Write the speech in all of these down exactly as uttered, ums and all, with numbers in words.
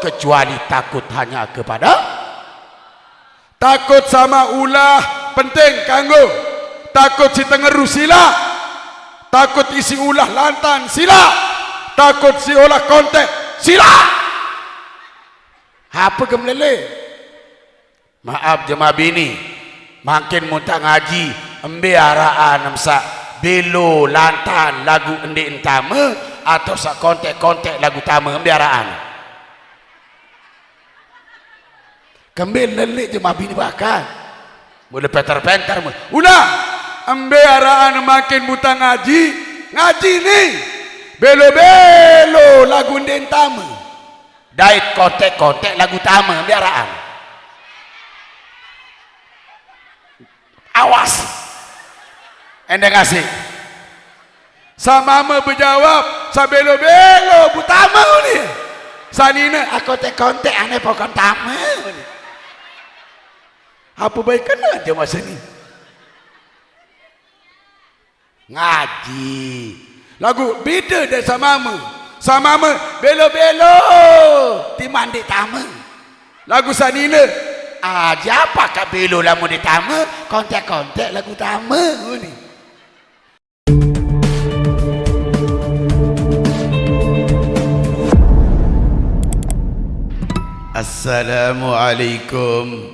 Kecuali takut hanya kepada, takut sama ulah penting kanggo, takut si tengeru sila, takut isi ulah lantan sila, takut si olah kontek sila. Apa ke melele? Maaf jemaah bini, makin muntah ngaji, embe araan mesak belo lantan lagu endi entama atau sak kontek-kontek lagu tama, embe araan. Kembe lelik jemaah bini bakal. Mula penter-penter mula. Ulah. Embe araan makin muntah ngaji, ngaji ni. Belo-belo lagu endi entama. Dait kontek-kontek lagu tama, embe araan. Awas. Endeng asik. Samama bejawab, sabelo-belo butama ni. Sanina, aku te kontek ane pokon tama ni. Apa baik kena je masa ni? Ngaji. Lagu beda dek samama. Samama belo-belo ti mandi tama. Lagu sanina, aja apa kak belo lamun ditama, kontek-kontek lagu tama ni. Assalamualaikum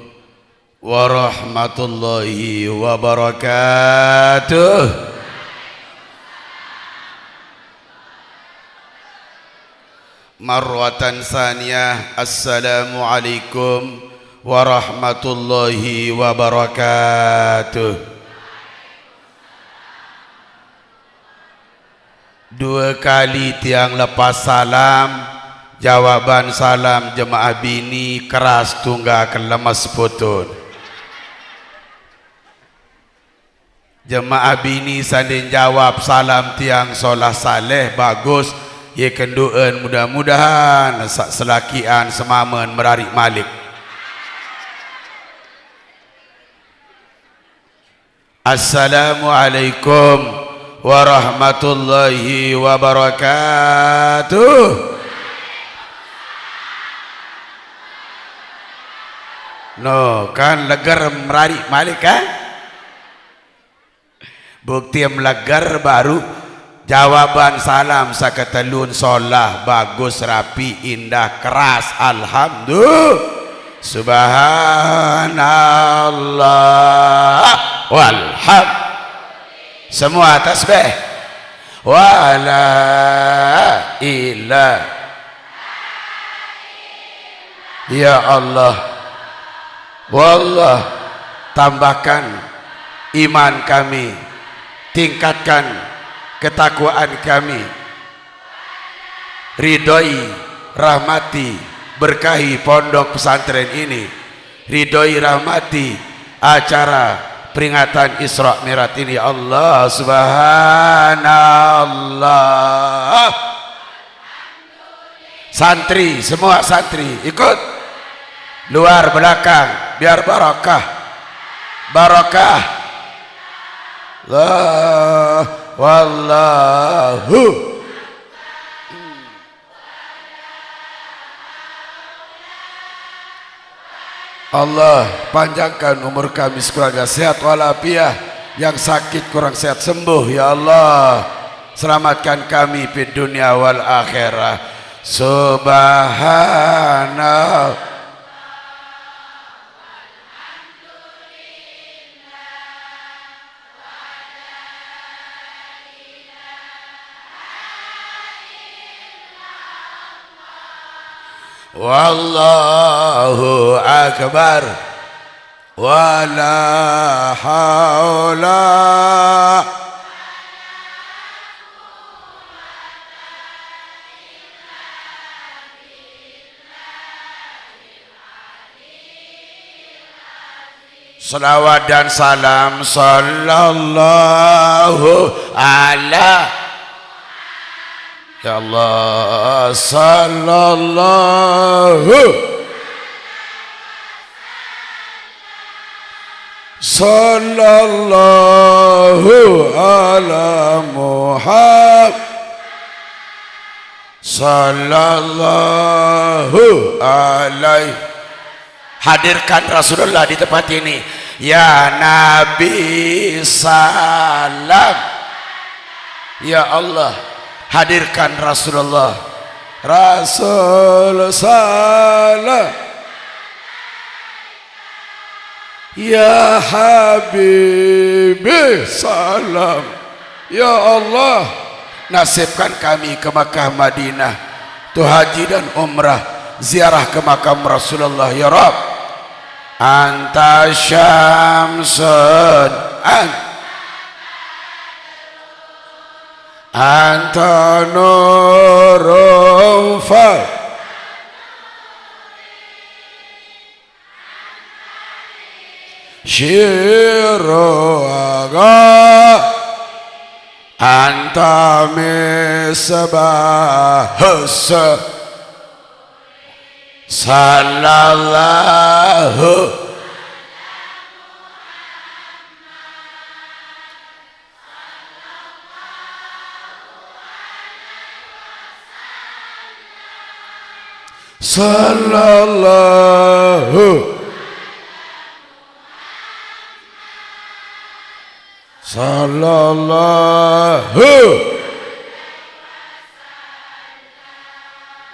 warahmatullahi wabarakatuh. Marwatan saniyah, assalamualaikum warahmatullahi wabarakatuh. Dua kali tiang lepas salam, jawaban salam jemaah bini keras tunggak lemes putun. Jemaah bini sanding jawab salam tiang solah saleh bagus, ye kenduan mudah-mudahan sa-, selakian semamen merarik malik. Assalamualaikum warahmatullahi wabarakatuh. No, kan leger merarik malik, kan? Bukti meleger baru jawaban salam saketelun solah, bagus, rapi, indah, keras. Alhamdulillah. Subhanallah. Walham. Semua tasbih. Wala ilah. Ya Allah, wallah, tambahkan iman kami, tingkatkan ketakwaan kami, ridhoi, rahmati, berkahi pondok pesantren ini, ridhoi, rahmati acara peringatan Isra Mi'raj ini, ya Allah, subhanallah. Santri, semua santri, ikut. Luar belakang, biar barokah. Barokah. Allah, wallahu. Allah, panjangkan umur kami sekeluarga sehat walafiat, yang sakit kurang sehat sembuh, ya Allah. Selamatkan kami fid dunya wal akhirah. Subhanallah. Wallahu akbar. Wala haula. Salawat dan salam, sallallahu ala, ya Allah, sallallahu, sallallahu ala Muhammad. Sallallahu alaihi. Hadirkan Rasulullah di tempat ini. Ya Nabi salam. Ya Allah, hadirkan Rasulullah. Rasul salam. Ya Habibi salam. Ya Allah, nasibkan kami ke Makkah Madinah, tuh haji dan umrah, ziarah ke makam Rasulullah, ya Rabb. Anta syamsun, an-, anta nurun fa syiru aga, anta misbahus. Sallallahu. Sallallahu. Sallallahu.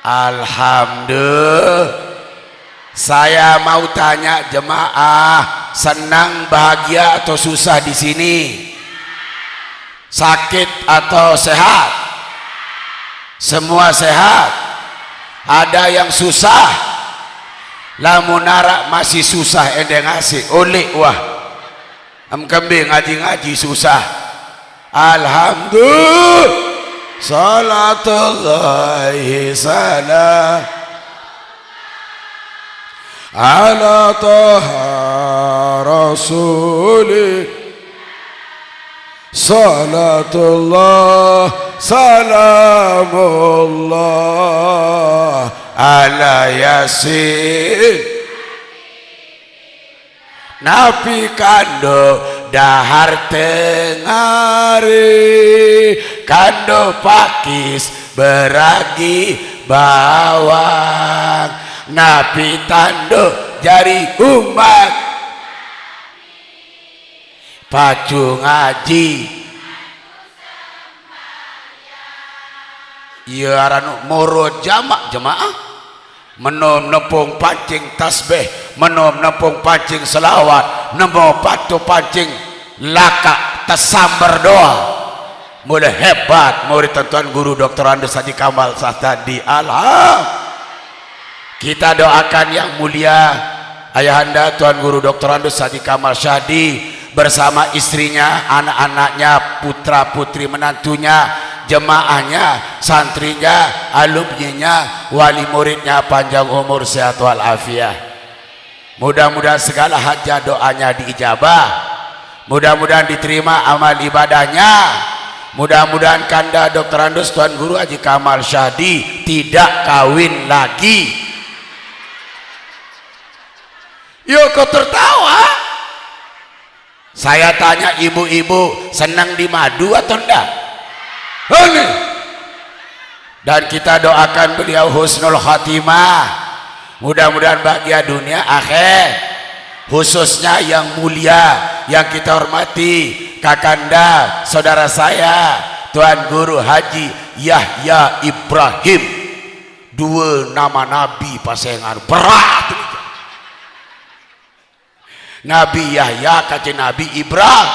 Alhamdulillah. Saya mau tanya jemaah, senang, bahagia, atau susah di sini? Sakit atau sehat? Semua sehat. Ada yang susah? Lamun arak masih susah, endeng asik, ulik wah. Em kembe ngaji-ngaji susah. Alhamdulillah. Salatullahi salam ala taha rasuli. Salatullah salamullah ala yasin. Napi kando dahar tengari, kando pakis beragi bawang. Napi tando jari umat pacu ngaji. Iya aran moro jamak jemaah. Menom nepung pancing tasbih, menom nepung pancing selawat, nemo patu pancing lakak tesamber doa. Mulai hebat murid Tuan Guru Doktor Andus Haji Kamal Sastadi. Alham. Kita doakan yang mulia Ayahanda Tuan Guru Doktor Andus Haji Kamal Syahdi bersama istrinya, anak-anaknya, putra-putri menantunya, jemaahnya, santrinya, alumninya, wali muridnya, panjang umur, sehat walafiat. Mudah-mudahan segala hajat doanya diijabah. Mudah-mudahan diterima amal ibadahnya. Mudah-mudahan kanda Doktor Andus Tuan Guru Haji Kamal Syahdi tidak kawin lagi. Yo, kok tertawa? Saya tanya ibu-ibu, senang dimadu atau ndak? Ini. Dan kita doakan beliau husnul khatimah. Mudah-mudahan bahagia dunia akhir. Khususnya yang mulia, yang kita hormati, kakanda, saudara saya, Tuan Guru Haji Yahya Ibrahim. Dua nama nabi pasengan. Berat. Nabi Yahya kacin Nabi Ibrahim.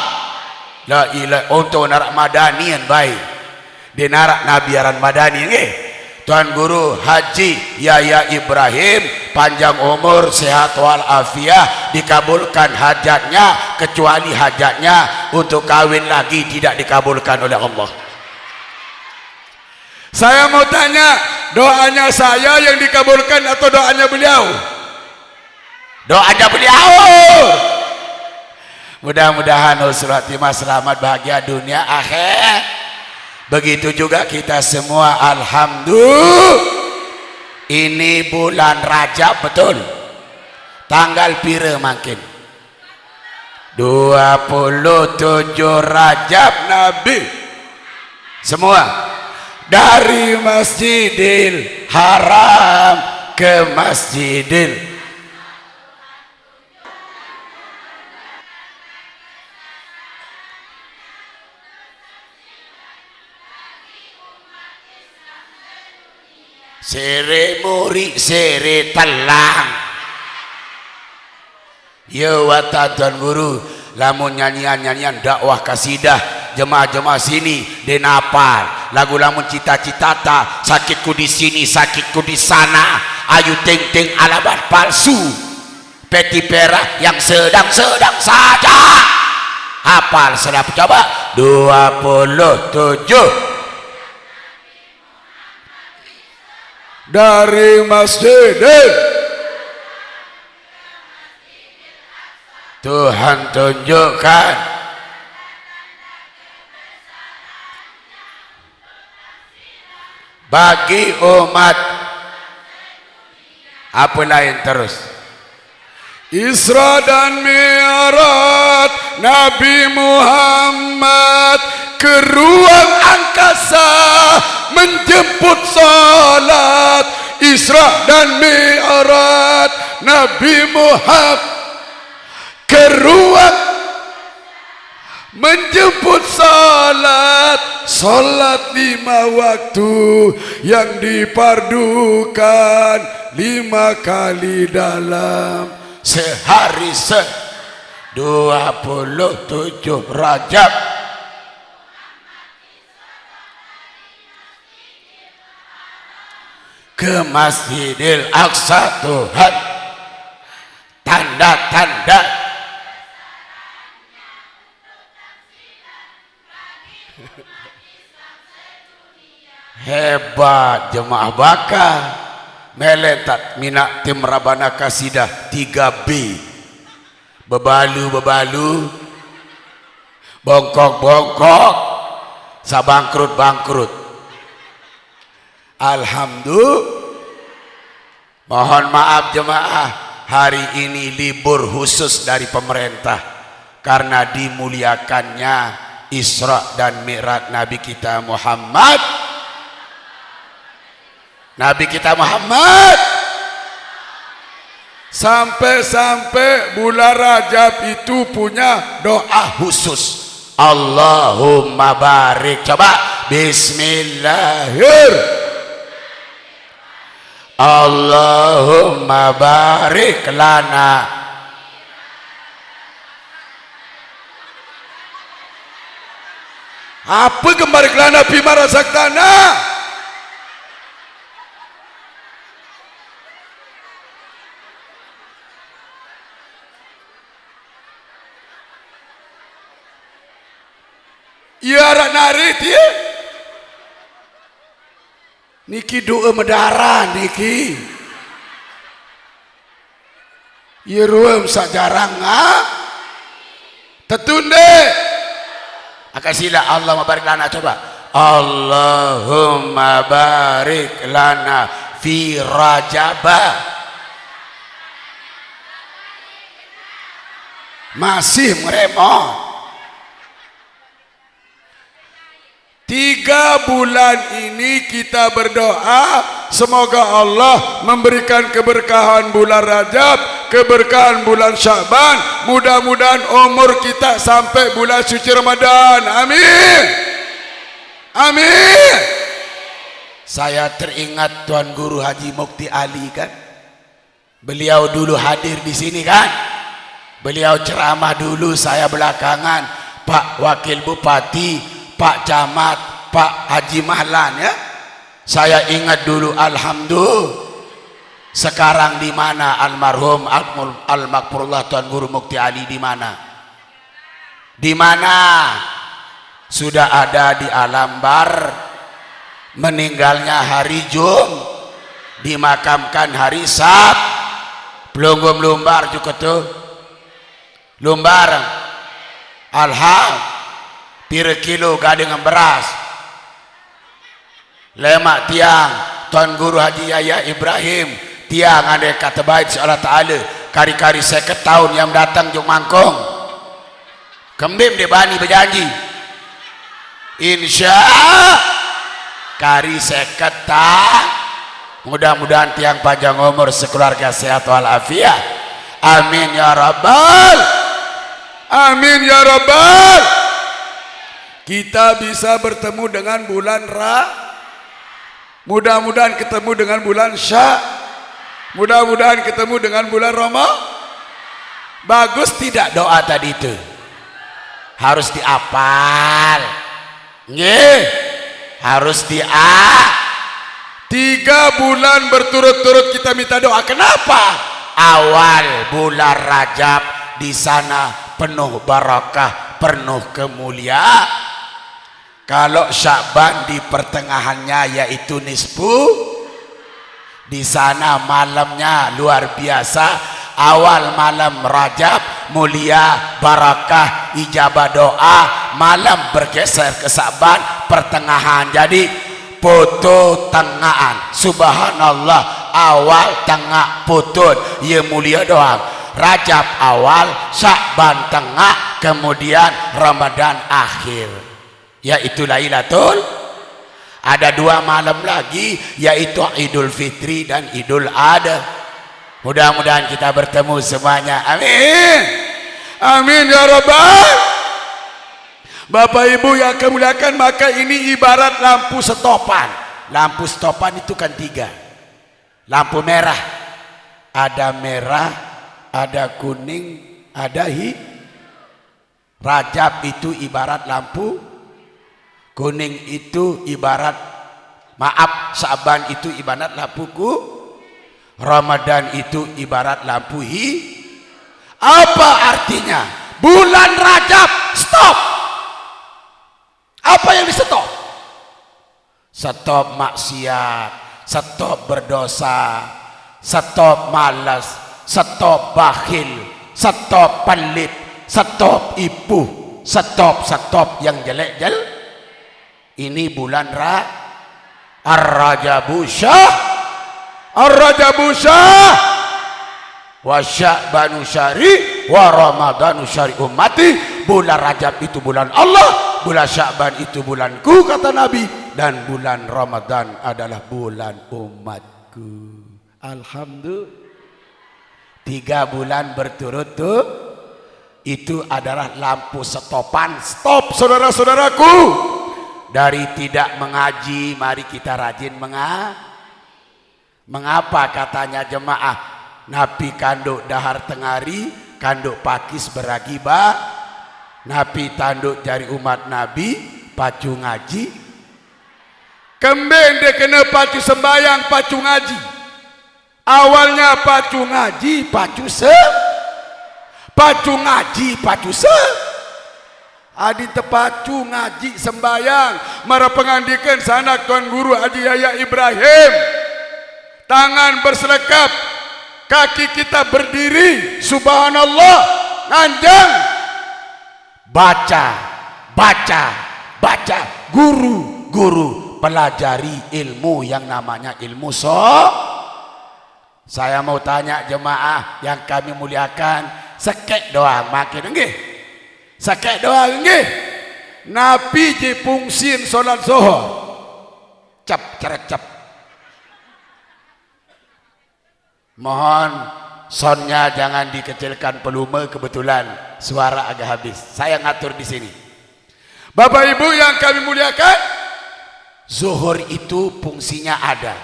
La ilaha, untung narak madanian baik. Dia narak Nabi aran madanian, nggih. Tuan Guru Haji Yahya Ibrahim, panjang umur, sehat walafiat, dikabulkan hajatnya, kecuali hajatnya untuk kawin lagi tidak dikabulkan oleh Allah. Saya mau tanya, doanya saya yang dikabulkan atau doanya beliau? Doanya beliau. Mudah-mudahan husnul khatimah, selamat, bahagia dunia akhir. Begitu juga kita semua, alhamdulillah. Ini bulan Rajab, betul? Tanggal pira mangkin? Dua puluh tujuh Rajab, Nabi. Semua. Dari Masjidil Haram ke Masjidil Sere muri, sere telang. Yo, watan Tuan Guru, lamun nyanyian-nyanyian dakwah kasidah, jemaah-jemaah sini, den apal. Lagu lamun cita-citata, sakitku di sini, sakitku di sana, ayu ting-ting alamat palsu, peti perak yang sedang-sedang saja. Hafal sedap, coba. Dua puluh tujuh. Dari Masjidil Tuhan tunjukkan bagi umat. Apa lain terus? Isra dan Mi'raj Nabi Muhammad ke ruang angkasa menjemput salat. Isra dan Mi'raj Nabi Muhammad ke ruang menjemput salat, salat lima waktu yang dipardukan lima kali dalam sehari se-, dua puluh tujuh Rajab ke Masjidil Aqsa Tuhan. Tanda-tanda. Hebat jemaah baka. Meletat mina tim Rabana Kasidah tiga B. Bebalu-bebalu, bongkok-bongkok, sabangkrut-bangkrut. Alhamdulillah. Mohon maaf jemaah, hari ini libur khusus dari pemerintah karena dimuliakannya Isra dan Mi'raj Nabi kita Muhammad. Nabi kita Muhammad. Sampai-sampai bulan Rajab itu punya doa khusus. Allahumma barik. Coba. Bismillahir. Allahumma barik lana. Apa gembar kelana pima rasak tanah? Iya, arak narit, iya. Niki doa medara niki. Iya ruem sak jarang, ah. Tetunde. Akan sila Allahumma barik lana, coba. Allahumma barik lana fi Rajaba. Masih ngeremo. Tiga bulan ini kita berdoa, semoga Allah memberikan keberkahan bulan Rajab, keberkahan bulan Sya'ban. Mudah-mudahan umur kita sampai bulan suci Ramadan. Amin. Amin. Saya teringat Tuan Guru Haji Mukti Ali, kan? Beliau dulu hadir di sini, kan? Beliau ceramah dulu, saya belakangan. Pak Wakil Bupati, Pak Camat, Pak Haji Mahlan, ya. Saya ingat dulu, alhamdulillah. Sekarang di mana almarhum Al-, Al-Makfurullah Tuan Guru Mukti Ali, di mana? Di mana? Sudah ada di alam bar. Meninggalnya hari Jum, dimakamkan hari Sab. Pelunggum lumbar juga tuh. Lumbar. Alham. Pira kilo gading beras? Lemak tiang, Tuan Guru Haji Yahya Ibrahim, tiang ande kata bait si Allah Ta'ala, kari-kari seket tahun yang datang juk mangkong. Kembim dia bani berjanji. Insya Allah. Kari seket ta. Mudah-mudahan tiang panjang umur, sekeluarga sehat walafiat. Amin ya rabbal. Amin ya rabbal. Kita bisa bertemu dengan bulan Ra. Mudah-mudahan ketemu dengan bulan Sya. Mudah-mudahan ketemu dengan bulan Roma. Bagus tidak doa tadi itu? Harus diapal. Nggih, harus dia. Tiga bulan berturut-turut kita minta doa. Kenapa? Awal bulan Rajab di sana penuh barakah, penuh kemuliaan. Kalau Sya'ban di pertengahannya, yaitu nisfu, di sana malamnya luar biasa. Awal malam Rajab mulia, barakah, ijabah doa. Malam bergeser ke Sya'ban, pertengahan. Jadi putu tengahan. Subhanallah, awal, tengah, putun. Ya mulia doang. Rajab awal, Sya'ban tengah, kemudian Ramadan akhir. Yaitu Lailatul. Ada dua malam lagi, yaitu Idul Fitri dan Idul Adha. Mudah-mudahan kita bertemu semuanya. Amin. Amin ya rabbal. Bapak Ibu yang kemuliakan, maka ini ibarat lampu setopan. Lampu setopan itu kan tiga. Lampu merah. Ada merah, ada kuning, ada hi. Rajab itu ibarat lampu kuning, itu ibarat, maaf, Syaban itu ibarat lampuku, Ramadan itu ibarat lampu hi. Apa artinya? Bulan Rajab, stop. Apa yang di-stop? Stop maksiat, stop berdosa, stop malas, stop bakhil, stop pelit, stop ipuh, stop, stop yang jelek-jelek. Ini bulan Ra-, Ar-Rajabu Syah, Ar-Rajabu Syah, wa Sya'banu syahri, wa Ramadanu syahri ummati. Bulan Rajab itu bulan Allah, bulan Sya'ban itu bulanku, kata Nabi, dan bulan Ramadan adalah bulan umatku. Alhamdulillah. Tiga bulan berturut-turut, itu adalah lampu setopan. Stop, saudara-saudaraku. Dari tidak mengaji, mari kita rajin menga-, mengapa katanya jemaah? Napi kanduk dahar tengari, kanduk pakis beragi ba. Napi tanduk jari umat Nabi, pacu ngaji. Kembe nde kena pacu sembayang, pacu ngaji. Awalnya pacu ngaji, pacu se-, pacu ngaji, pacu se-, adi tepacu ngaji sembayang. Mara pengandikan sanak Tuan Guru Haji Yahya Ibrahim. Tangan berselekap, kaki kita berdiri. Subhanallah, nganjeng. Baca, baca, baca. Guru, guru, pelajari ilmu yang namanya ilmu so-, saya mau tanya jemaah yang kami muliakan, sekek doang makin, nggih? Sekek doang, nggih? Napi je pungsin solat Zuhur? Cep, cerecep. Mohon soundnya jangan dikecilkan volume, kebetulan suara agak habis. Saya ngatur di sini. Bapak Ibu yang kami muliakan, Zuhur itu fungsinya ada.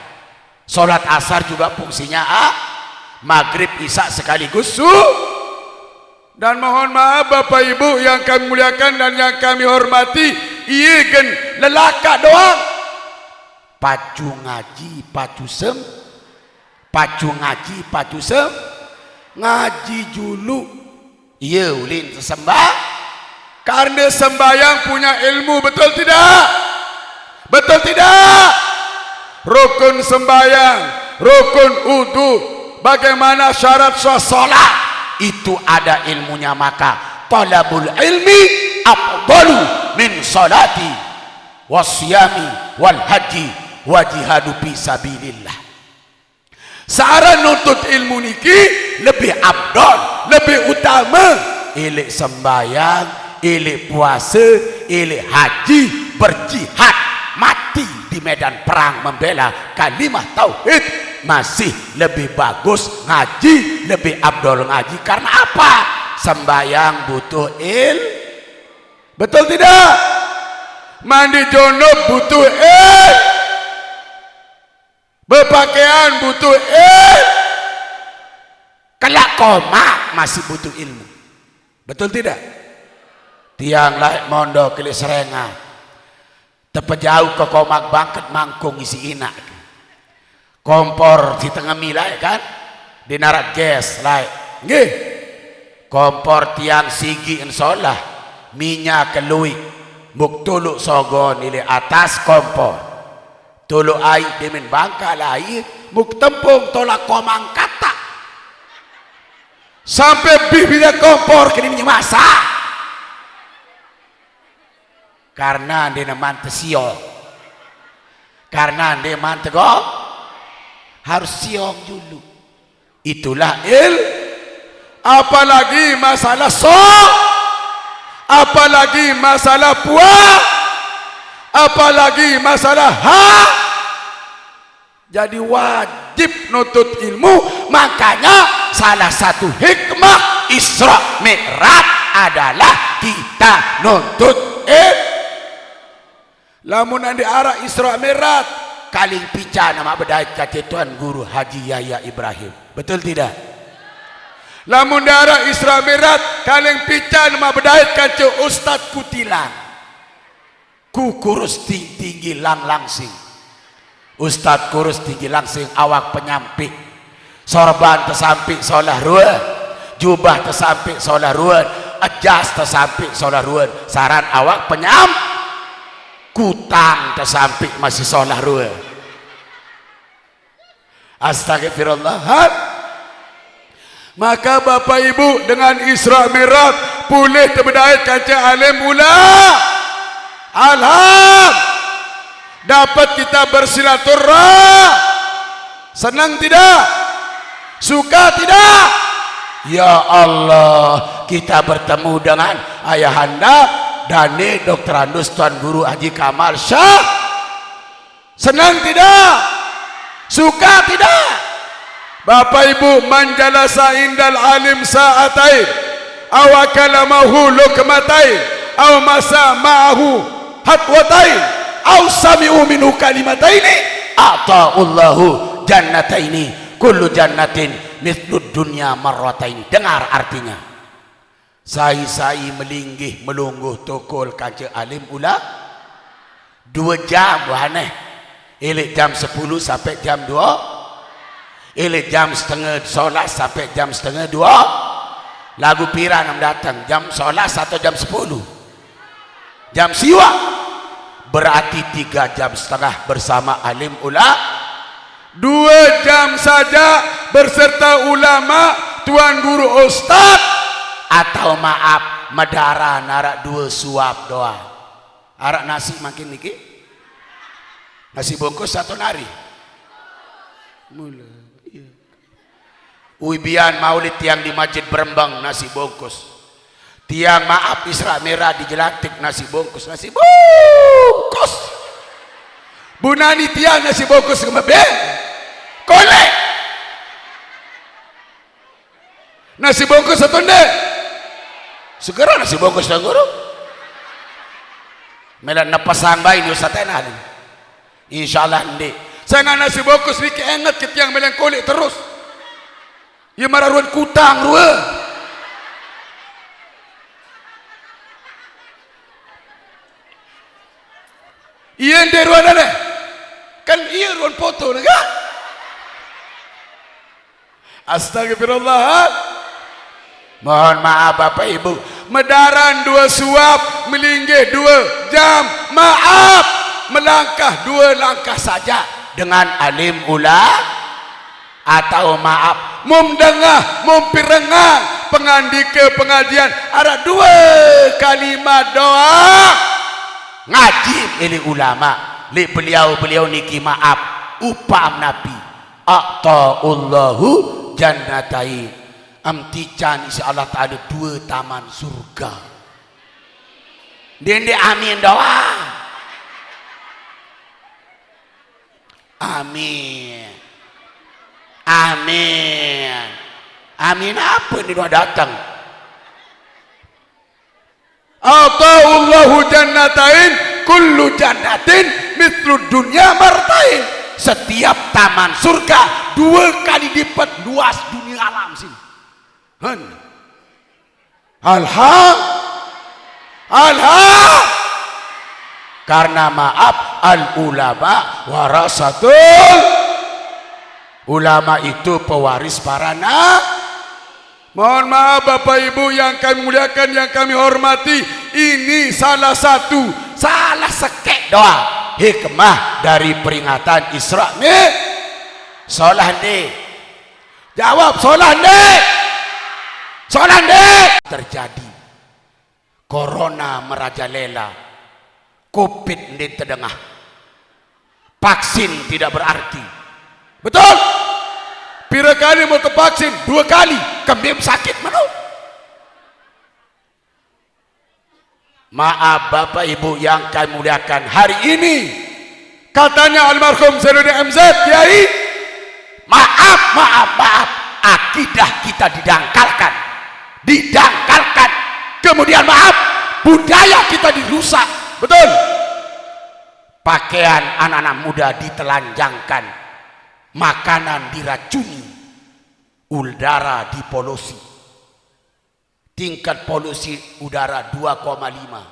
Sholat asar juga fungsinya A, maghrib, isya sekaligus su. Dan mohon maaf Bapak Ibu yang kami muliakan dan yang kami hormati, iye gen lelaka doang. Pacu ngaji, pacu sem-, pacu ngaji, pacu sem-, ngaji julu. Iya, ulin sesembah. Karena sembahyang punya ilmu, betul tidak? Betul tidak? Rukun sembahyang, rukun udu, bagaimana syarat sah sholat, itu ada ilmunya. Maka talabul ilmi afdalu min salati wasiyami wal haji wa jihadu fi sabilillah. Saaran nuntut ilmu niki lebih afdal, lebih utama. Ilik sembahyang, ilik puasa, ilik haji, berjihad, mati. di medan perang membela kalimah tauhid masih lebih bagus ngaji, lebih afdol ngaji. Karena apa? Sembayang butuh il. Betul tidak? Mandi junub butuh il. Berpakaian butuh il. Kelak komak masih butuh ilmu. Betul tidak? Tiang laik mondok kilik serengat. Tepejauh ke komak bangket mangkung isi inak. Kompor si tengemi laik kan? Di narak gas laik. Nggih. Kompor tiang sigi ensolah. Minyak keluik. Muk tuluk sogon ili atas kompor. Tuluk aik dimin bangka lain. Muk tempung tolak komang katak. Sampai bih bila kompor kini minyak masak. Karena dia neman tesiok. Karena dia man tegok. Harus siok dulu. Itulah il. Apalagi masalah so. Apalagi masalah pua. Apalagi masalah ha. Jadi wajib nuntut ilmu. Makanya salah satu hikmah Isra Mi'raj adalah kita nuntut ilmu. Lamun andi arak Isra Mi'raj, kaling pican nama bedait kace Tuan Guru Haji Yahya Ibrahim. Betul tidak? Lamun andi arak Isra Mi'raj, kaling pican nama bedait kace Ustadz Kutilang. Ku kurus ting-, tinggi lang langsing. Ustadz kurus tinggi langsing, awak penyampik. Sorban tesampik solah rua. Jubah tesampik solah rua. Ejas tesampik solah rua. Saran awak penyam-, kutang tesampik masih solah rua. Astagfirullah. Maka Bapak Ibu, dengan Isra Mi'raj pulih tebedait kaca alim ula. Alham. Dapat kita bersilaturah. Senang tidak? Suka tidak? Ya Allah, kita bertemu dengan Ayahanda Dani Doktorandus Tuan Guru Haji Kamal Syah. Senang tidak? Suka tidak? Bapak Ibu, man jalasa indal alim sa'atain, aw akala ma'ahu luqmatain, aw masa ma'ahu hatwatain, aw sami'u minhu kalimataini, a'ta'ullahu jannataini, kullu jannatin mithlud dunya marrataini. Dengar artinya. Sai-sai melinggih melungguh tokol kaca alim ula. Dua jam wah aneh. Ilik jam sepuluh sampai jam dua. Ilik jam setengah sebelas sampai jam setengah dua. Lagu pira nam datang? Jam sebelas atau jam sepuluh? Jam siwa. Berarti tiga jam setengah bersama alim ula. Dua jam saja berserta ulama, tuan guru, ustaz. Atau maaf, medara narak dua suap doa. Arak nasi makin niki. Nasi bungkus satu nari. Mula. Iya. Uibian maulid tiang di Masjid Berembang nasi bungkus. Tiang maaf Isra Mi'raj di Jelantik nasi bungkus, nasi bungkus. Bunani tiang nasi bungkus kemebel. Kolek. Nasi bungkus satu ndek. Segera nasi bungkus tuan guru. Mela nepasang bayi ni ustaz tenah ni. Insyaallah ndek. Saya ngan nasi bungkus ni keinget ke tiang melengkolik terus. Ia mararuan kutang rua. Ia ndek ruan ada. Kan ia ruan foto ni kan? Astagfirullah. Mohon maaf Bapak Ibu. Medaran dua suap, melinggih dua jam. Maaf. Melangkah dua langkah saja dengan alim ula. Atau maaf, mum dengah, mum pirengang pengandika pengajian, ada dua kalimat doa. Ngaji ili ulama, li beliau-beliau niki maaf, upam napi. A'ta'ullahu jannatain. Am tican isi Allah Ta'ala dua taman surga. Dende amin doa. Amin. Amin. Amin apa ni dah datang? Ataullahu jannatain, kullu jannatin mithlu dunya marratain. Setiap taman surga dua kali lipat luas dunia alam sini. Han. Alha. Alha. Karena maaf, al ulama warasatul, ulama itu pewaris para na. Mohon maaf Bapak Ibu yang kami muliakan, yang kami hormati, ini salah satu, salah sekek doa hikmah dari peringatan Isra Mi. Solah nde. Jawab, solah nde. Solah nde. Terjadi. Corona merajalela. Covid nde tedengah. Vaksin tidak berarti. Betul? Pira kali mau tervaksin? Dua kali. Kembim sakit mano? Maaf Bapak Ibu yang kami muliakan, hari ini katanya almarhum Zainuddin M Z, Kiai, maaf, maaf, maaf, akidah kita didangkalkan, didangkalkan. Kemudian maaf, budaya kita dirusak. Betul? Pakaian anak-anak muda ditelanjangkan, makanan diracuni, udara dipolusi. Tingkat polusi udara dua koma lima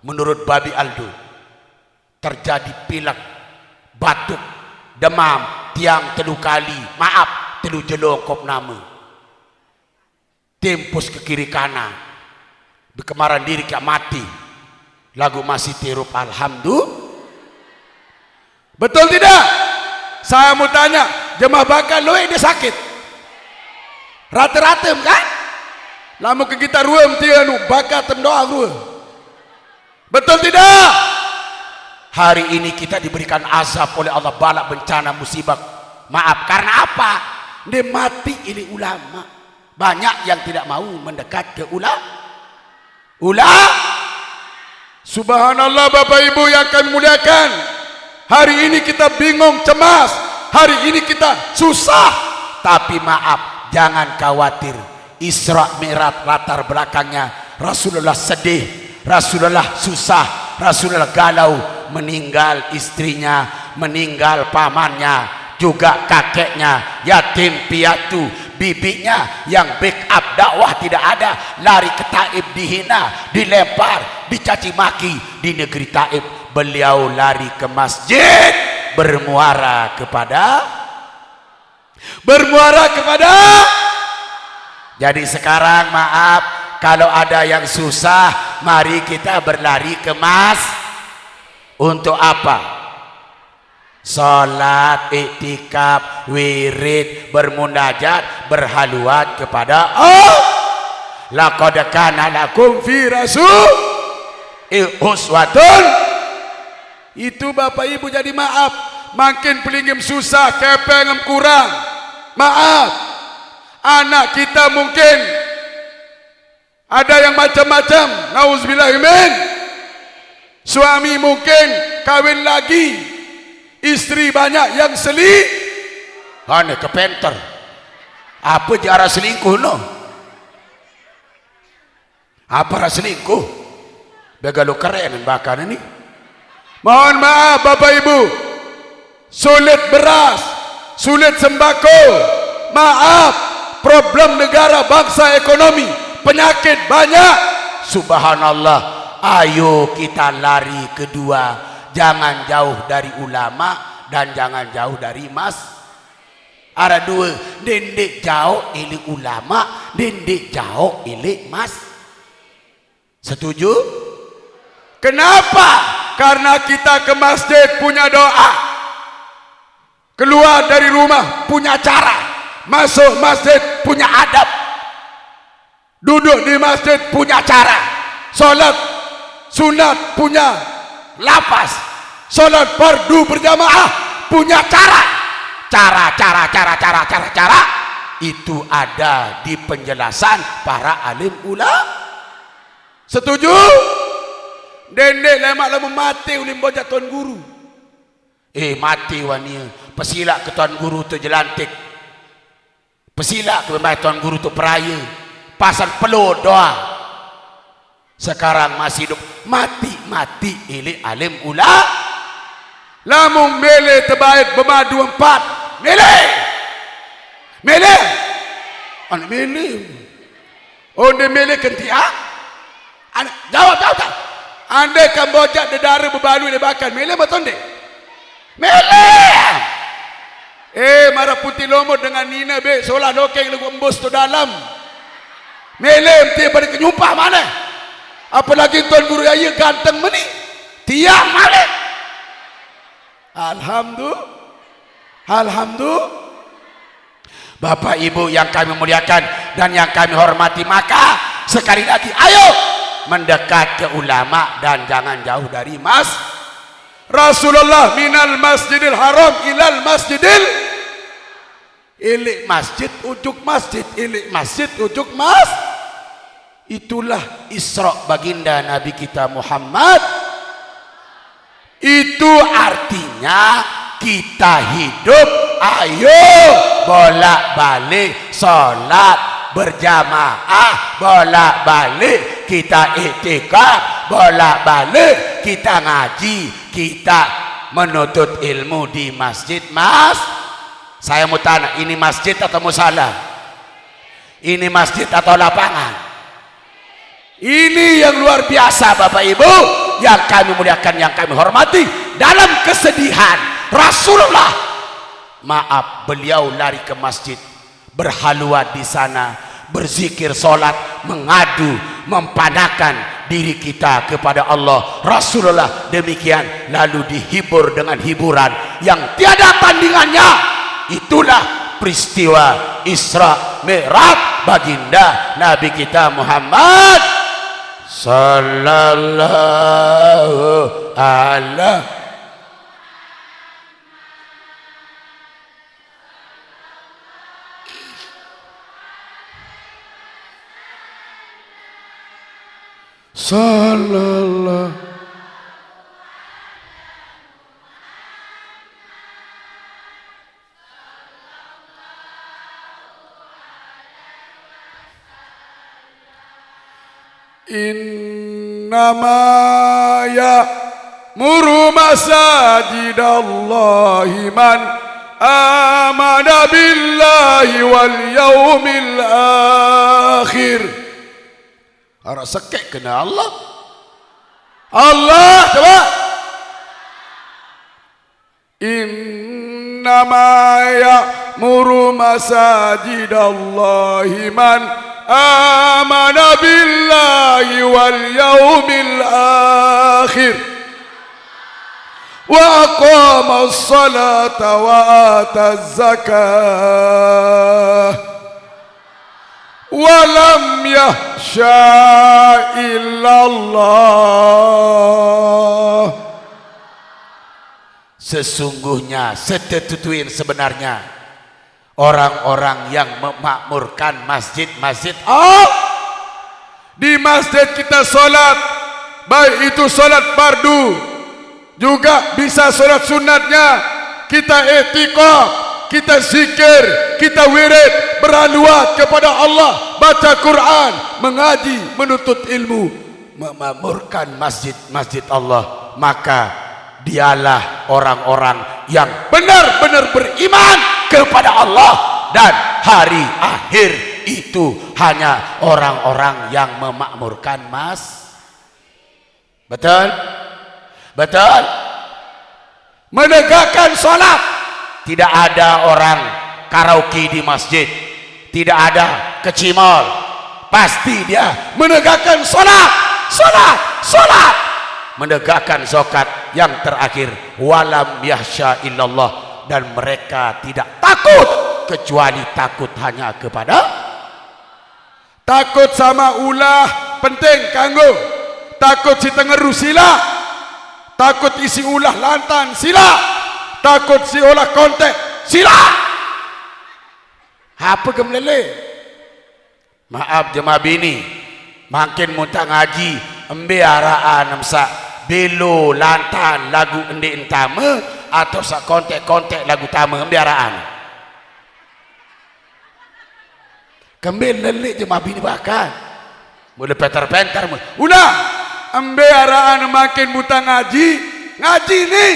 menurut Babi Aldo. Terjadi pilek, batuk, demam, tiang telu kali, maaf, telu jelo kop nama. Tempus ke kiri kanan. Bekemaran diri kak mati. Lagu masih tirup alhamdulillah. Betul tidak? Saya mau tanya, jemaah bakal loe dia sakit? Rata-rata kan? Lama ke kita ruam tiga nu bakal temdoa ruam. Betul tidak? Hari ini kita diberikan azab oleh Allah, balak, bencana, musibah. Maaf, karena apa? Dia mati ini ulama. Banyak yang tidak mau mendekat ke ula-, ula-. Subhanallah Bapak Ibu yang kami muliakan. Hari ini kita bingung, cemas. Hari ini kita susah. Tapi maaf, jangan khawatir. Isra Mi'raj latar belakangnya Rasulullah sedih, Rasulullah susah, Rasulullah galau, meninggal istrinya, meninggal pamannya, juga kakeknya, yatim piatu, bibinya yang backup dakwah tidak ada, lari ke Taif dihina, dilempar, dicaci maki di negeri Taif. Beliau lari ke masjid, bermuara kepada, bermuara kepada. Jadi sekarang maaf, kalau ada yang susah, mari kita berlari ke mas. Untuk apa? Salat, iktikaf, wirid, bermunajat, berhaluat kepada Allah. Laqad kana lakum fi rasul uswatun. Itu Bapak Ibu jadi maaf. Makin pelinggim susah, kepeng kurang. Maaf. Anak kita mungkin ada yang macam-macam. Nauzubillahimin. Suami mungkin kawin lagi. Istri banyak yang seli. Aneh ke penter. Apa jara selingkuh no? Apa ra selingkuh? Begalo keren bakal ni. Mohon maaf Bapak Ibu. Sulit beras, sulit sembako. Maaf, problem negara bangsa ekonomi, penyakit banyak. Subhanallah. Ayo kita lari kedua. Jangan jauh dari ulama dan jangan jauh dari mas. Ara dua, nde nde jauh ili ulama, nde nde jauh ili mas. Setuju? Kenapa? Karena kita ke masjid punya doa. Keluar dari rumah punya cara. Masuk masjid punya adab. Duduk di masjid punya cara. Salat sunat punya lapas. Salat fardu berjamaah punya cara. Cara, cara, cara, cara, cara, cara. Itu ada di penjelasan para alim ulama. Setuju? Nde nde lemak lama mati ulih bojat tuan guru. Eh, mati wani. Pesilak ke Tuan Guru tu jelantik. Pesilak ke bembai Tuan Guru tu peraya. Pasal peluk doa. Sekarang masih hidup. Mati-mati ilik alim ula. Lamun mele tebaik bemadu empat. Mele. Mele. Anak mele. Onde mele kentiak? An-, jawab, jawab tak? Andai kan bojak dedara bebalu lebakan, mele betonde? Mele! Eh, marah putih lomo dengan nina be, solah lokeng lagu embus tu dalam. Mele enti pada kenyumpah mana? Apalagi Tuan Guru Yahya ganteng meni. Tiang malik. Alhamdulillah. Alhamdulillah. Bapak Ibu yang kami muliakan dan yang kami hormati, maka sekali lagi, ayo mendekat ke ulama dan jangan jauh dari mas-, Rasulullah minal Masjidil Haram ilal Masjidil, ilik masjid ujuk masjid, ilik masjid ujuk mas-, itulah Isra baginda Nabi kita Muhammad. Itu artinya kita hidup, ayo bolak-balik sholat berjamaah, bolak-balik kita iktikaf, bolak-balik kita ngaji, kita menuntut ilmu di masjid, mas. Saya mau tanya, ini masjid atau musala? Ini masjid atau lapangan? Ini yang luar biasa, Bapak Ibu, yang kami muliakan, yang kami hormati. Dalam kesedihan, Rasulullah, maaf, beliau lari ke masjid, berhalwat di sana, berzikir, sholat, mengadu, mempanahkan diri kita kepada Allah. Rasulullah demikian, lalu dihibur dengan hiburan yang tiada tandingannya. Itulah peristiwa Isra Mi'raj baginda Nabi kita Muhammad sallallahu alaihi sallallahu. Innama ya'muru masajidallahi man amana billahi wal yaumil akhir. Harap sekek kena Allah. Allah, coba. Innama ya'muru masajidallahi man amana billahi wal yaumil akhir wa aqama salata wa ata zakah wa lam yakhsha illallah. Sesungguhnya, setetutuin sebenarnya, orang-orang yang memakmurkan masjid-masjid Allah, di masjid kita sholat, baik itu sholat fardu, juga bisa sholat sunatnya, kita iktikaf, kita zikir, kita wirid, berhalwat kepada Allah, baca Quran, mengaji, menuntut ilmu, memakmurkan masjid-masjid Allah, maka dialah orang-orang yang benar-benar beriman kepada Allah dan hari akhir. Itu hanya orang-orang yang memakmurkan mas-, betul? Betul? Menegakkan sholat. Tidak ada orang karaoke di masjid. Tidak ada kecimol. Pasti dia menegakkan sholat. Sholat. Sholat. Menegakkan zakat yang terakhir. Walam yahsya illallah. Dan mereka tidak takut kecuali takut hanya kepada, takut sama ulah penting kanggo. Takut si tengeru sila. Takut isi ulah lantan sila. Takut si olah kontek sila. Apa ke melele? Maaf jemaah bini, makin muntah ngaji, embe araan emsak, belo lantan lagu endi entama, Atau sakontek-kontek lagu tama, embe araan. Kembe lelik jemaah bini bakal. Mula penter-penter, mula. Ulah, embe araan makin buta ngaji, ngaji ni.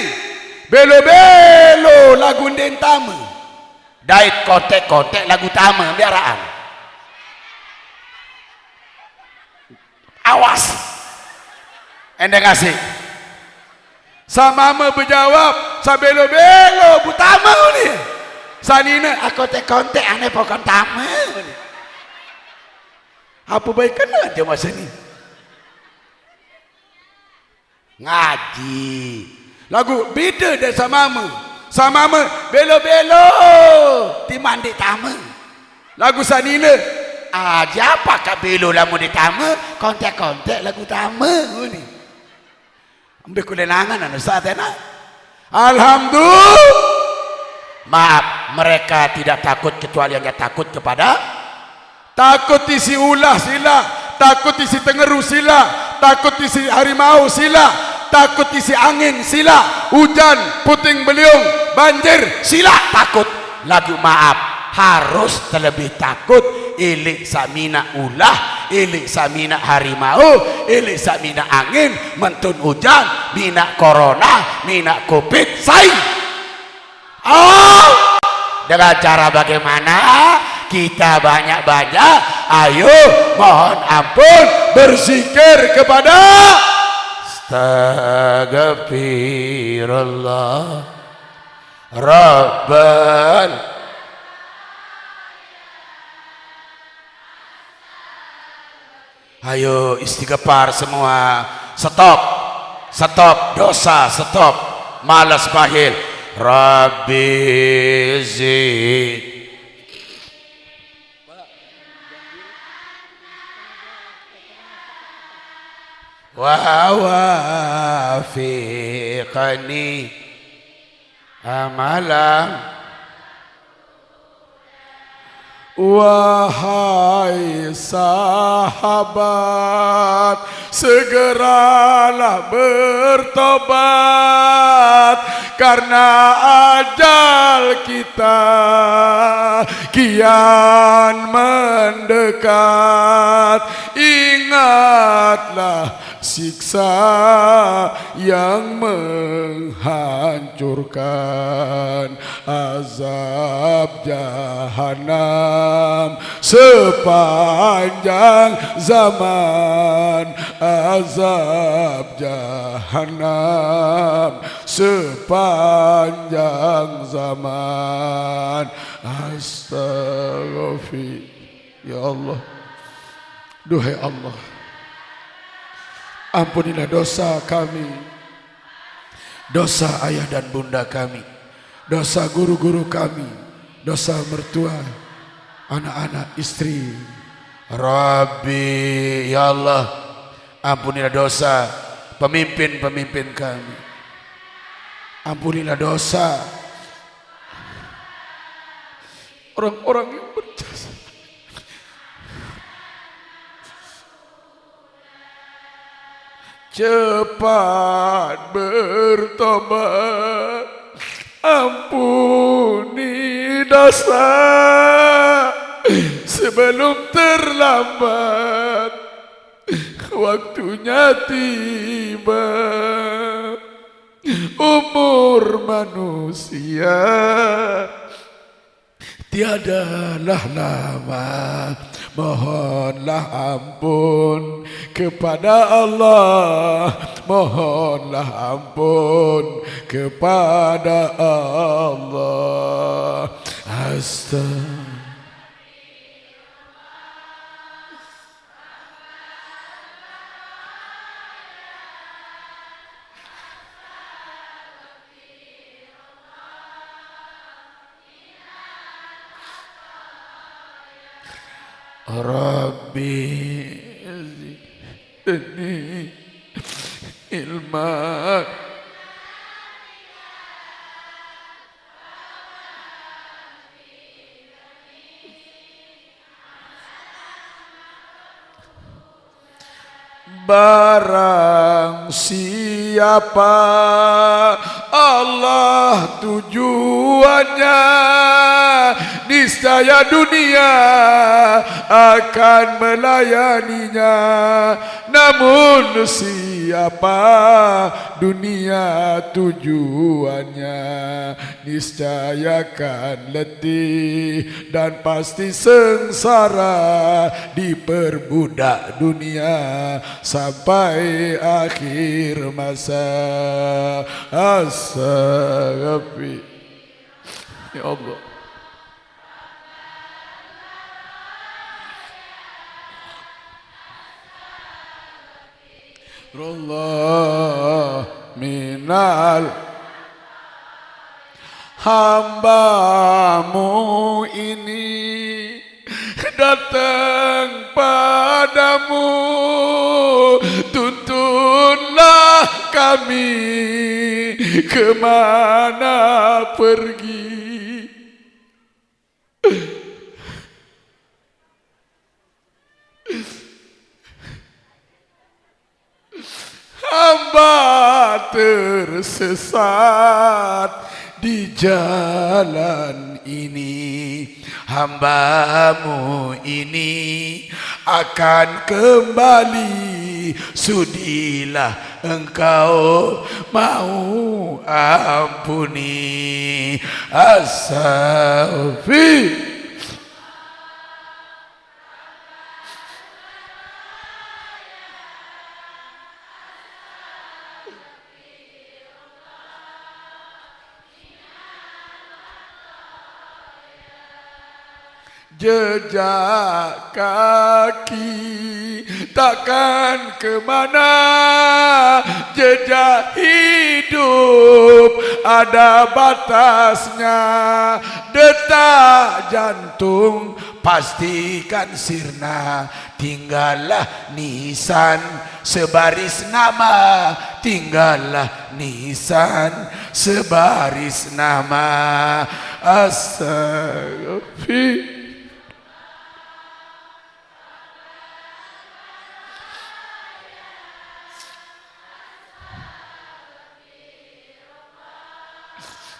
Belo-belo lagu nden tama. Dait kontek-kontek lagu tama, embe araan. Awas. Endeng asik. Samama bejawab, sabelo-belo butama ni. Sanina, akontek-kontek ane pokon tama ni. Apa bae kena je masa ni? Ngaji. Lagu beda dek samama. Samama belo-belo ti mandi tama. Lagu sanina, aja apa kak belo lamun ditama, kontek-kontek lagu tama ni. Ambil kulenangan anu satena. Alhamdulillah. Maaf, mereka tidak takut kecuali hanya takut kepada, takut isi ulah sila, takut isi tengeru sila, takut isi harimau sila, takut isi angin sila, hujan, puting beliung, banjir sila, takut. Lagi maaf, harus terlebih takut. Ilik samina ulah, ilik samina harimau, ilik samina angin, mentun hujan, mina corona, mina covid, sai. Oh, dengan cara bagaimana? Kita banyak-banyak, ayo, mohon ampun, berzikir kepada, astagfirullah, Rabban. Ayo istighfar semua. Stop. Stop dosa, stop. Malas bahil. Rabbi zid. Wa wafiqni amalam. Wahai sahabat, segeralah bertobat, karena ajal kita kian mendekat. Ingatlah siksa yang menghancurkan, azab jahanam sepanjang zaman, azab jahanam sepanjang zaman. Astagfir. Ya Allah. Duhai Allah, ampunilah dosa kami, dosa ayah dan bunda kami, dosa guru-guru kami, dosa mertua, anak-anak, istri. Rabbi, ya Allah, ampunilah dosa pemimpin-pemimpin kami. Ampunilah dosa orang-orang yang berjasa. Cepat bertobat, ampuni dosa sebelum terlambat waktunya tiba. Umur manusia tiadalah lama, mohonlah ampun kepada Allah, mohonlah ampun kepada Allah. Astaga. Rabbi zidni ilma. Barang siapa Allah tujuannya, niscaya dunia akan melayaninya. Namun siapa dunia tujuannya, niscaya akan letih dan pasti sengsara, diperbudak dunia sampai akhir masa. Astaghfir. Ya Allah. Allah minal hambamu ini datang padamu, tuntunlah kami kemana pergi. Hamba tersesat di jalan ini. Hambamu ini akan kembali. Sudilah engkau mau ampuni. Astaghfir. Jejak kaki takkan kemana, jejak hidup ada batasnya. Detak jantung pastikan sirna, tinggallah nisan sebaris nama, tinggallah nisan sebaris nama. Astaghfir.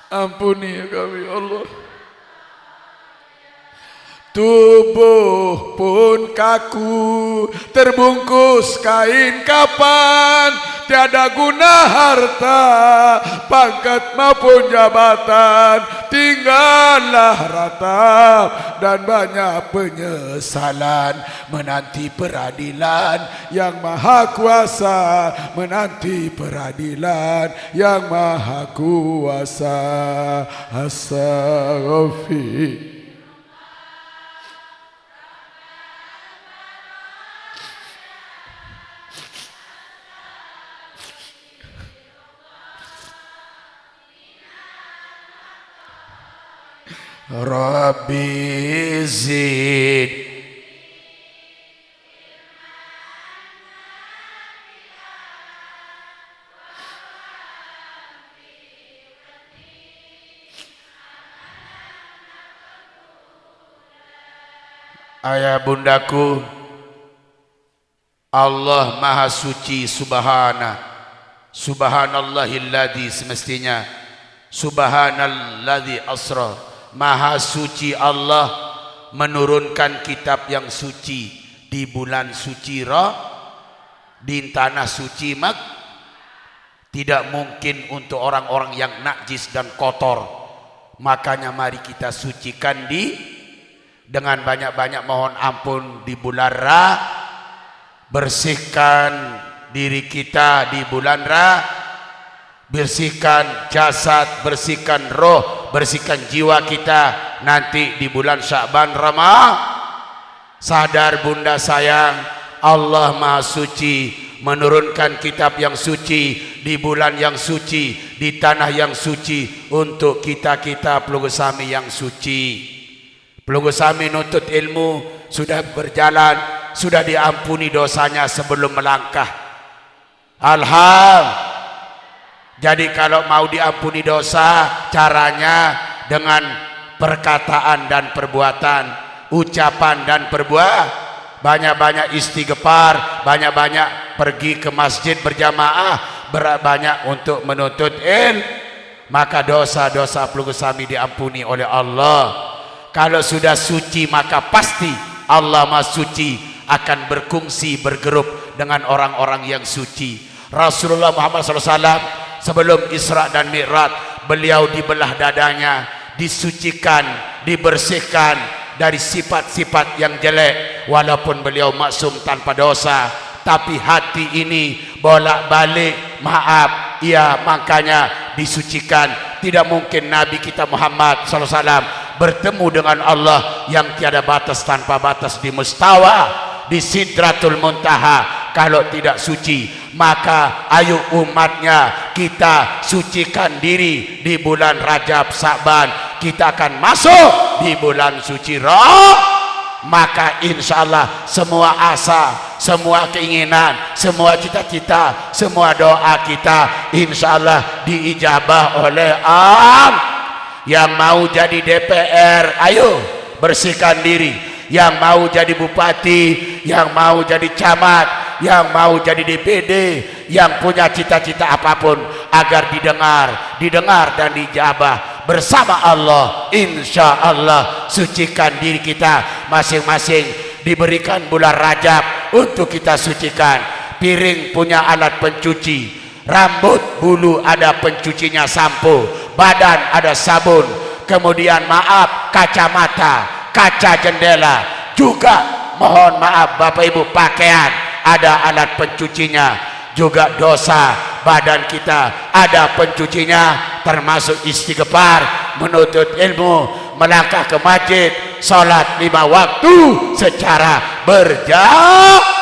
Ampuni kami, ya Allah. Tubuh pun kaku, terbungkus kain kapan, tiada guna harta, pangkat maupun jabatan, tinggallah ratap dan banyak penyesalan, menanti peradilan Yang Maha Kuasa, menanti peradilan Yang Maha Kuasa. Astaghfir. Rabbi zid. Ayah bundaku, Allah Maha Suci, subhana. Subhanallahilladzi, semestinya subhanalladzi asra. Maha Suci Allah menurunkan kitab yang suci di bulan suci Ra-, di tanah suci Mek-, tidak mungkin untuk orang-orang yang najis dan kotor. Makanya mari kita sucikan di, dengan banyak-banyak mohon ampun di bulan Ra-, bersihkan diri kita di bulan Ra-, bersihkan jasad, bersihkan roh, bersihkan jiwa kita nanti di bulan Sya'ban Rama-, Sadar bunda sayang, Allah Maha Suci, menurunkan kitab yang suci di bulan yang suci, di tanah yang suci, untuk kita-kita pelungguh sami yang suci. Pelungguh sami nuntut ilmu, sudah berjalan, sudah diampuni dosanya sebelum melangkah. Alham-, jadi kalau mau diampuni dosa, caranya dengan perkataan dan perbuatan, ucapan dan perbuatan. Banyak-banyak istighfar, banyak-banyak pergi ke masjid berjamaah, ber-, banyak untuk menuntut il-, Maka dosa-dosa pelungguh sami diampuni oleh Allah. Kalau sudah suci, maka pasti Allah Maha Suci akan berkongsi, bergerup dengan orang-orang yang suci. Rasulullah Muhammad sallallahu alaihi wasallam, sebelum Isra dan Mi'raj, beliau dibelah dadanya, disucikan, dibersihkan dari sifat-sifat yang jelek. Walaupun beliau maksum, tanpa dosa, tapi hati ini bolak-balik, maaf, ya, makanya disucikan. Tidak mungkin Nabi kita Muhammad sallallahu alaihi wasallam bertemu dengan Allah yang tiada batas, tanpa batas, di mustawa, di Sidratul Muntaha, kalau tidak suci. Maka ayo, umatnya, kita sucikan diri di bulan Rajab, Sa'ban. Kita akan masuk di bulan suci Ra-, maka insya Allah semua asa, semua keinginan, semua cita-cita, semua doa kita insya Allah diijabah oleh Allah. Yang mau jadi D P R, ayo bersihkan diri. Yang mau jadi bupati, yang mau jadi camat, yang mau jadi D P D, yang punya cita-cita apapun, agar didengar, didengar dan dijabah bersama Allah. Insya Allah, sucikan diri kita masing-masing. Diberikan bulan Rajab untuk kita sucikan. Piring punya alat pencuci, rambut bulu ada pencucinya, sampo, badan ada sabun, kemudian, maaf, kacamata, kaca jendela juga, mohon maaf, Bapak Ibu, pakaian ada alat pencucinya, juga dosa badan kita ada pencucinya, termasuk istighfar, menuntut ilmu, melangkah ke masjid, sholat lima waktu secara berjamaah.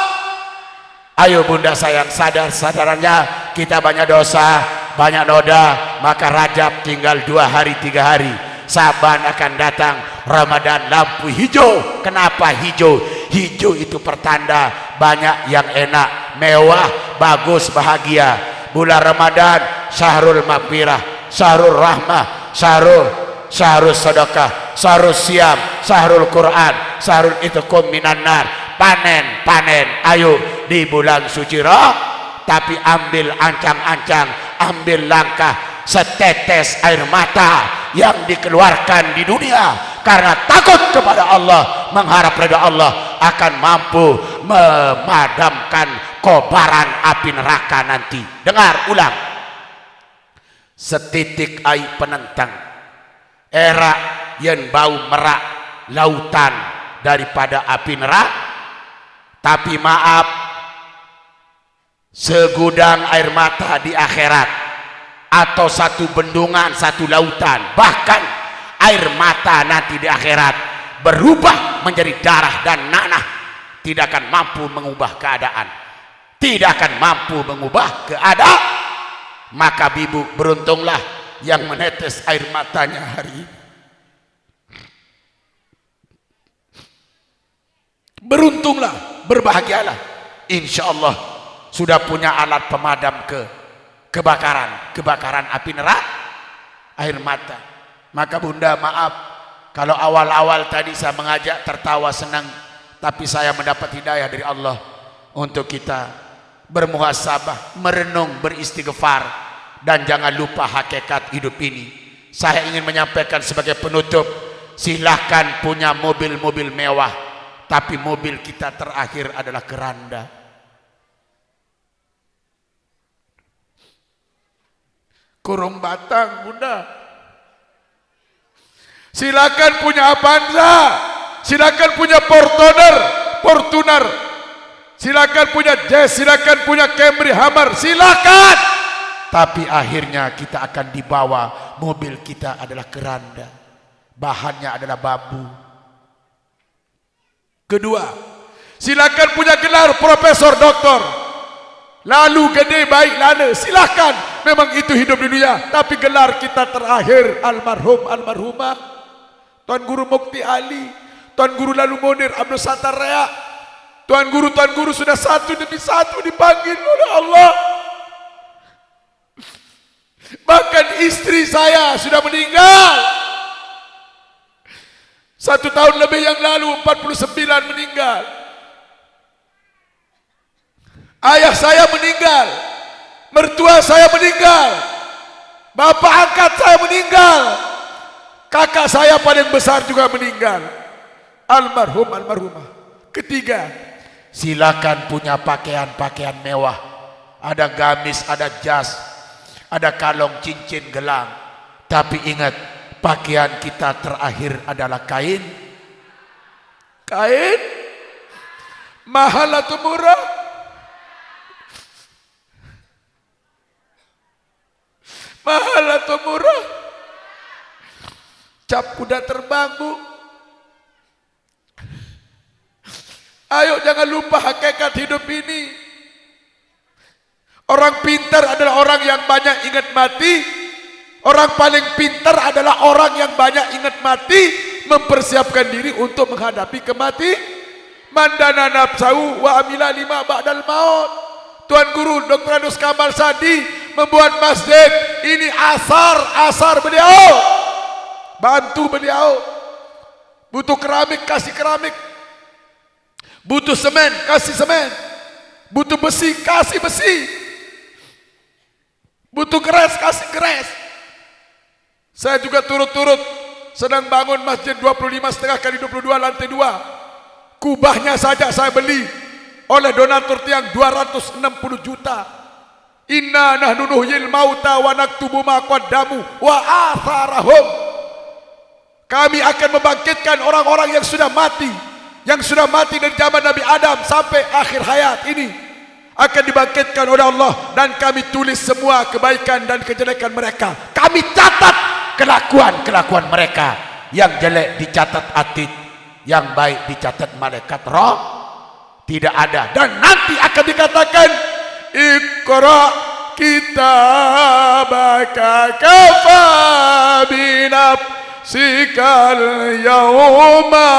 Ayo, Bunda sayang, sadar-sadarannya kita banyak dosa, banyak noda, maka Rajab tinggal dua hari, tiga hari. Saban akan datang, Ramadan lampu hijau. Kenapa hijau? Hijau itu pertanda banyak yang enak, mewah, bagus, bahagia. Bulan Ramadan, syahrul maghfirah, syahrul rahmah, syahrul, syahrul sedekah, syahrul siam, syahrul Quran, syahrul itqum minan nar. Panen, panen, ayo di bulan suci Ra-, tapi ambil ancang-ancang, ambil langkah, setetes air mata yang dikeluarkan di dunia karena takut kepada Allah, mengharap reda Allah, akan mampu memadamkan kobaran api neraka nanti. Dengar ulang. Setitik ai penentang, erak yen bau merak lautan daripada api neraka. Tapi maaf, segudang air mata di akhirat, atau satu bendungan, satu lautan, bahkan air mata nanti di akhirat berubah menjadi darah dan nanah, tidak akan mampu mengubah keadaan, tidak akan mampu mengubah keadaan. Maka, Ibu, beruntunglah yang menetes air matanya hari ini. Beruntunglah, berbahagialah. Insya Allah sudah punya alat pemadam ke kebakaran, kebakaran api neraka, air mata. Maka, Bunda, maaf kalau awal-awal tadi saya mengajak tertawa senang, tapi saya mendapat hidayah dari Allah untuk kita bermuhasabah, merenung, beristighfar, dan jangan lupa hakikat hidup ini. Saya ingin menyampaikan sebagai penutup, silahkan punya mobil-mobil mewah, tapi mobil kita terakhir adalah keranda. Kurung batang, Bunda. Silakan punya Avanza, silakan punya Fortuner, Fortuner, silakan punya Jazz, silakan punya Camry, Hummer, silakan. Tapi akhirnya kita akan dibawa, mobil kita adalah keranda, bahannya adalah bambu. Kedua, silakan punya gelar profesor, doktor. Lalu gede baik lana, silakan. Memang itu hidup di dunia, tapi gelar kita terakhir almarhum, almarhumah. Tuan Guru Mukti Ali, Tuan Guru Lalu Munir, Abdul Sattar Reak. Tuan Guru, Tuan Guru sudah satu demi satu dipanggil oleh Allah. Bahkan istri saya sudah meninggal. Satu tahun lebih yang lalu, empat puluh sembilan, meninggal. Ayah saya meninggal. Mertua saya meninggal. Bapak angkat saya meninggal. Kakak saya paling besar juga meninggal. Almarhum, almarhumah. Ketiga, silakan punya pakaian-pakaian mewah. Ada gamis, ada jas, ada kalung, cincin, gelang. Tapi ingat, pakaian kita terakhir adalah kain. Kain? Mahal atau murah? Mahal atau murah? Cap kuda terbang, Bu. Ayo, jangan lupa hakikat hidup ini. Orang pintar adalah orang yang banyak ingat mati. Orang paling pintar adalah orang yang banyak ingat mati, mempersiapkan diri untuk menghadapi kemati. Man dana nafsahu wa amila lima ba'dal maut. Tuan Guru Doktor Anus Kamal Sadi membuat masjid. Ini asar, asar beliau. Bantu beliau. Butuh keramik, kasih keramik. Butuh semen, kasih semen. Butuh besi, kasih besi. Butuh keres, kasih keres. Saya juga turut-turut sedang bangun masjid dua puluh lima setengah kali dua puluh dua, lantai dua. Kubahnya saja saya beli oleh donatur tiang dua ratus enam puluh juta. Inna nahnu nuhyil mauta wa naktubu ma qaddamu wa atharahum. Kami akan membangkitkan orang-orang yang sudah mati, yang sudah mati dari zaman Nabi Adam sampai akhir hayat ini, akan dibangkitkan oleh Allah, dan kami tulis semua kebaikan dan kejelekan mereka. Kami catat kelakuan-kelakuan mereka. Yang jelek dicatat atid, yang baik dicatat malaikat roh. Tidak ada. Dan nanti akan dikatakan, "Iqra kitabaka kafa binafsikal yauma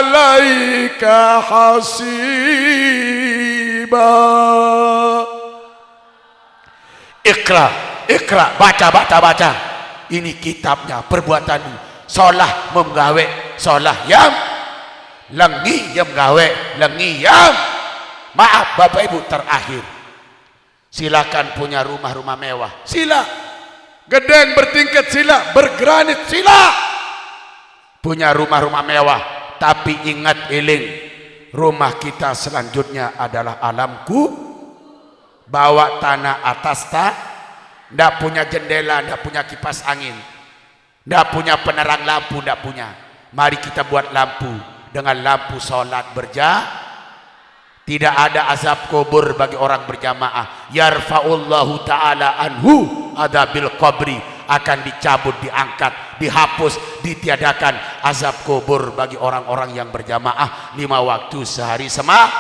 alaika hasiba." Iqra, iqra, baca, baca, baca. Ini kitabnya, perbuatanmu. Solah menggawe, solah yang lengi, yang gawe lengi, yang maaf, Bapak Ibu, terakhir. Silakan punya rumah-rumah mewah. Sila. Gedeng bertingkat sila, bergranit sila. Punya rumah-rumah mewah, tapi ingat, eling, rumah kita selanjutnya adalah alam ku. Bawa tanah atas tak, ndak punya jendela, ndak punya kipas angin, ndak punya penerang lampu, ndak punya. Mari kita buat lampu dengan lampu salat berja-, tidak ada azab kubur bagi orang berjamaah. Yarfa'ullahu ta'ala anhu adzabil qabri, akan dicabut, diangkat, dihapus, ditiadakan azab kubur bagi orang-orang yang berjamaah lima waktu sehari sema-,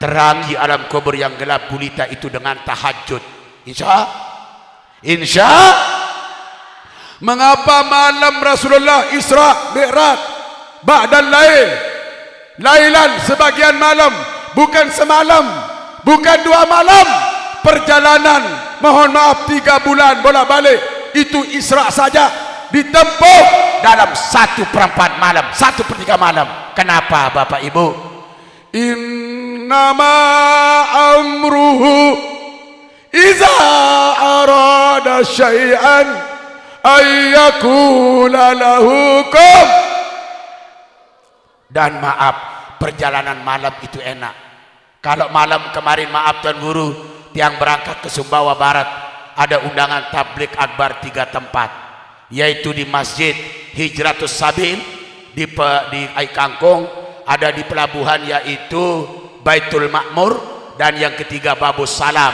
terangi alam kubur yang gelap gulita itu dengan tahajud. Insya, insya. Mengapa malam Rasulullah Isra Mi'raj, ba'dal lail, lailan, sebagian malam, bukan semalam, bukan dua malam, perjalanan, mohon maaf, tiga bulan bolak-balik, itu Isra saja ditempuh dalam satu perempat malam, satu per tiga malam. Kenapa, Bapak Ibu? Innama amruhu iza arada syai'an ayyakula lahu kun. Dan maaf, perjalanan malam itu enak. Kalau malam kemarin, maaf Tuan Guru, tiang berangkat ke Sumbawa Barat, ada undangan tablik akbar tiga tempat, yaitu di Masjid Hijratus Sabil di pe-, di Aikangkung, ada di pelabuhan yaitu Baitul Makmur, dan yang ketiga Babus Salam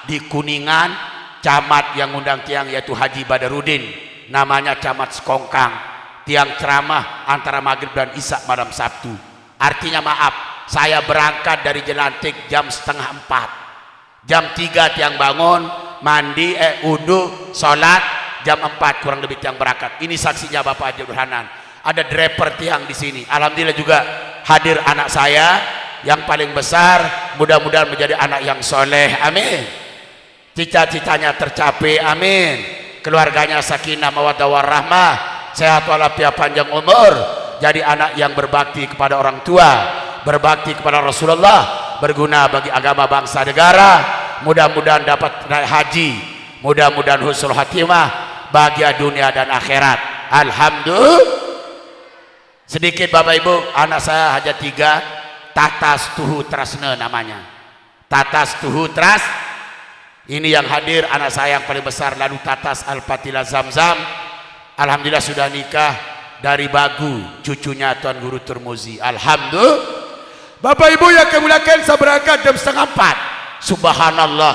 di Kuningan. Camat yang undang tiang yaitu Haji Badarudin, namanya Camat Sekongkang. Tiang ceramah antara maghrib dan isya malam Sabtu. Artinya, maaf, saya berangkat dari Jelantik jam setengah empat. Jam tiga tiang bangun, mandi, eh, udu, sholat, jam empat kurang lebih tiang berangkat. Ini saksinya Bapak Haji Abdul Hanan. Ada driver tiang di sini. Alhamdulillah juga hadir anak saya yang paling besar. Mudah-mudahan menjadi anak yang soleh. Amin. Cita-citanya tercapai. Amin. Keluarganya sakinah, mawaddah, warahmah, sehat walafiat, panjang umur, jadi anak yang berbakti kepada orang tua, berbakti kepada Rasulullah, berguna bagi agama, bangsa, negara. Mudah-mudahan dapat naik haji. Mudah-mudahan husnul khatimah, bahagia dunia dan akhirat. Alhamdulillah. Sedikit Bapak Ibu, anak saya hanya tiga, Tatas Tuhu Trasne namanya. Tatas Tuhu Tras. Ini yang hadir anak saya yang paling besar, lalu Tatas Al-Fatila Zamzam. Alhamdulillah sudah nikah dari Bagu, cucunya Tuan Guru Turmuzi. Alhamdulillah. Bapak Ibu yang kemuliakan, saya berangkat jam setengah empat. Subhanallah,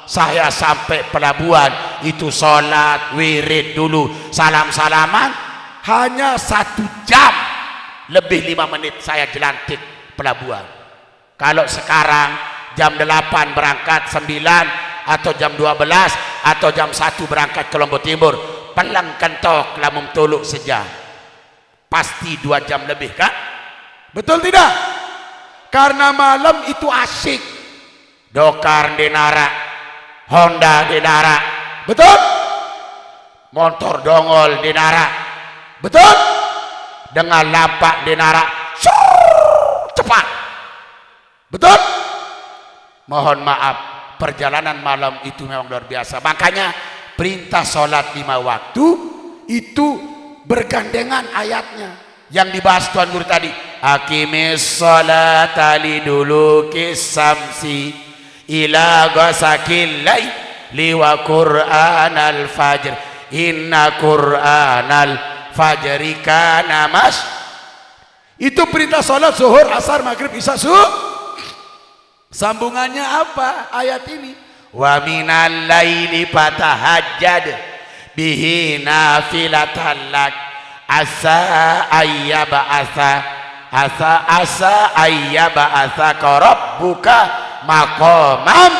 saya sampai pelabuhan itu sholat wirid dulu, salam-salaman, hanya satu jam lebih lima menit saya jelantik pelabuhan. Kalau sekarang jam delapan berangkat, sembilan atau jam dua belas atau jam satu berangkat ke Lombok Timur, peleng kentok lamung tuluk sejam. Pasti dua jam lebih, kan? Betul tidak? Karena malam itu asik. Dokar denara, Honda denara. Betul? Motor dongol denara. Betul? Dengan lapak denara. Sur, cepat. Betul? Mohon maaf, perjalanan malam itu memang luar biasa. Makanya perintah sholat lima waktu itu bergandengan ayatnya. Yang dibahas Tuan Guru tadi, aqimis sholata liduluki samsi ila ghasakil laili wa qur'anal fajr, inna qur'anal fajri kana mas. Itu perintah sholat zuhur, asar, maghrib, isya, subuh. Sambungannya apa ayat ini? Wa minal laili fatahajjad bihi nafilatan lak asa ayyaba asa asa asa ayyaba asa rabbuka maqaman.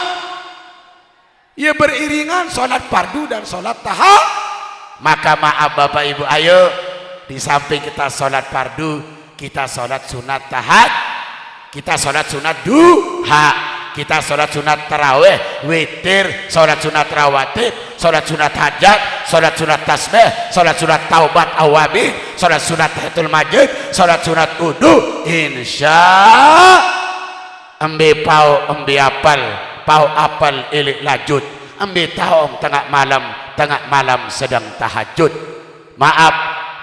Ya, beriringan sholat fardu dan sholat tahajud. Maka maaf Bapak Ibu, ayo, di samping kita sholat fardu, kita sholat sunat tahajud, kita sholat sunat duha, kita sholat sunat taraweh, witir, sholat sunat rawatib, sholat sunat hajat, sholat sunat tasbih, sholat sunat taubat awabin, sholat sunat tahiyatul masjid, sholat sunat wudu. Insya embe pau embe apal, pau apal elik lajut, embe taong tengah malam, tengah malam sedang tahajud. Maaf,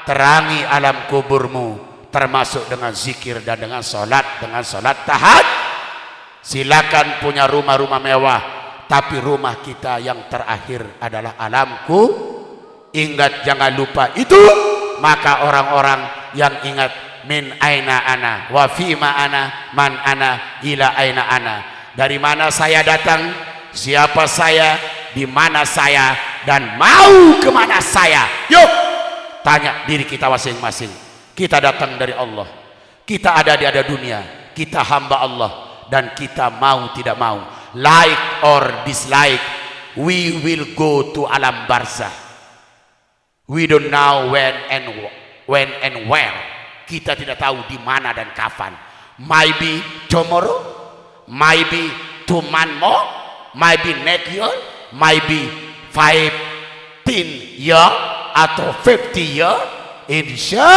terangi alam kuburmu, termasuk dengan zikir dan dengan sholat, dengan sholat tahajud. Silakan punya rumah-rumah mewah, tapi rumah kita yang terakhir adalah alamku. Ingat, jangan lupa itu. Maka orang-orang yang ingat, min aina ana, wa fima ana, man ana, ila aina ana. Dari mana saya datang, siapa saya, di mana saya, dan mau ke mana saya. Yuk, tanya diri kita masing-masing. Kita datang dari Allah. Kita ada di ada dunia. Kita hamba Allah. Dan kita mau tidak mau, like or dislike, we will go to alam barzah. We don't know when and wh- when and where. Kita tidak tahu di mana dan kapan. Maybe tomorrow, maybe two months more, maybe next year, maybe fifteen year atau fifty year. Insya,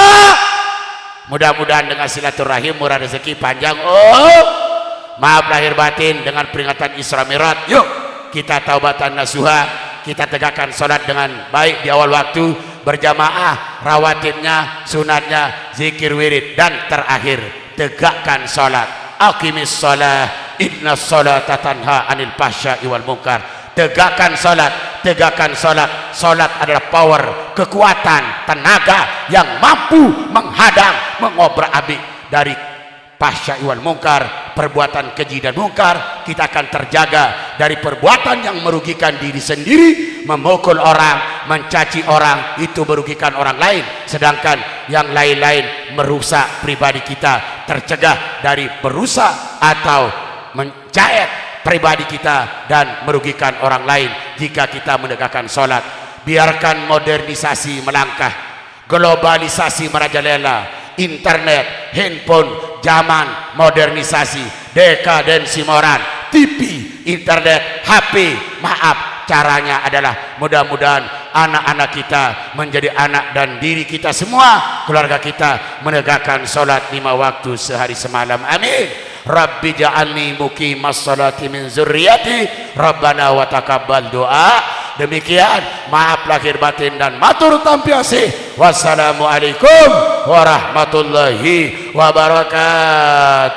mudah-mudahan dengan silaturahim murah rezeki panjang. Oh, maaf lahir batin dengan peringatan Isra Mi'raj. Yuk, kita taubatan nasuha, kita tegakkan sholat dengan baik di awal waktu, berjamaah, rawatibnya, sunatnya, zikir wirid, dan terakhir, tegakkan sholat. Aqimis sholat, inna sholata tanha anil fahsya'i wal munkar. Tegakkan sholat, tegakkan sholat. Sholat adalah power, kekuatan, tenaga yang mampu menghadang, mengobrak abrik dari fahsya'i wal munkar, perbuatan keji dan mungkar. Kita akan terjaga dari perbuatan yang merugikan diri sendiri, memukul orang, mencaci orang, itu merugikan orang lain. Sedangkan yang lain-lain merusak pribadi kita, tercegah dari merusak atau menjahit pribadi kita dan merugikan orang lain jika kita menegakkan sholat. Biarkan modernisasi melangkah, globalisasi merajalela, internet, handphone, zaman modernisasi, dekadensi moral, T V, internet, H P. Maaf, caranya adalah mudah-mudahan anak-anak kita menjadi anak dan diri kita semua, keluarga kita menegakkan sholat lima waktu sehari semalam. Amin. Rabbi ja'alni muqimas sholati min zurriyati. Rabbana wa taqabbal doa. Demikian, maaf lahir batin dan matur tampi asih. Wassalamualaikum warahmatullahi wabarakatuh.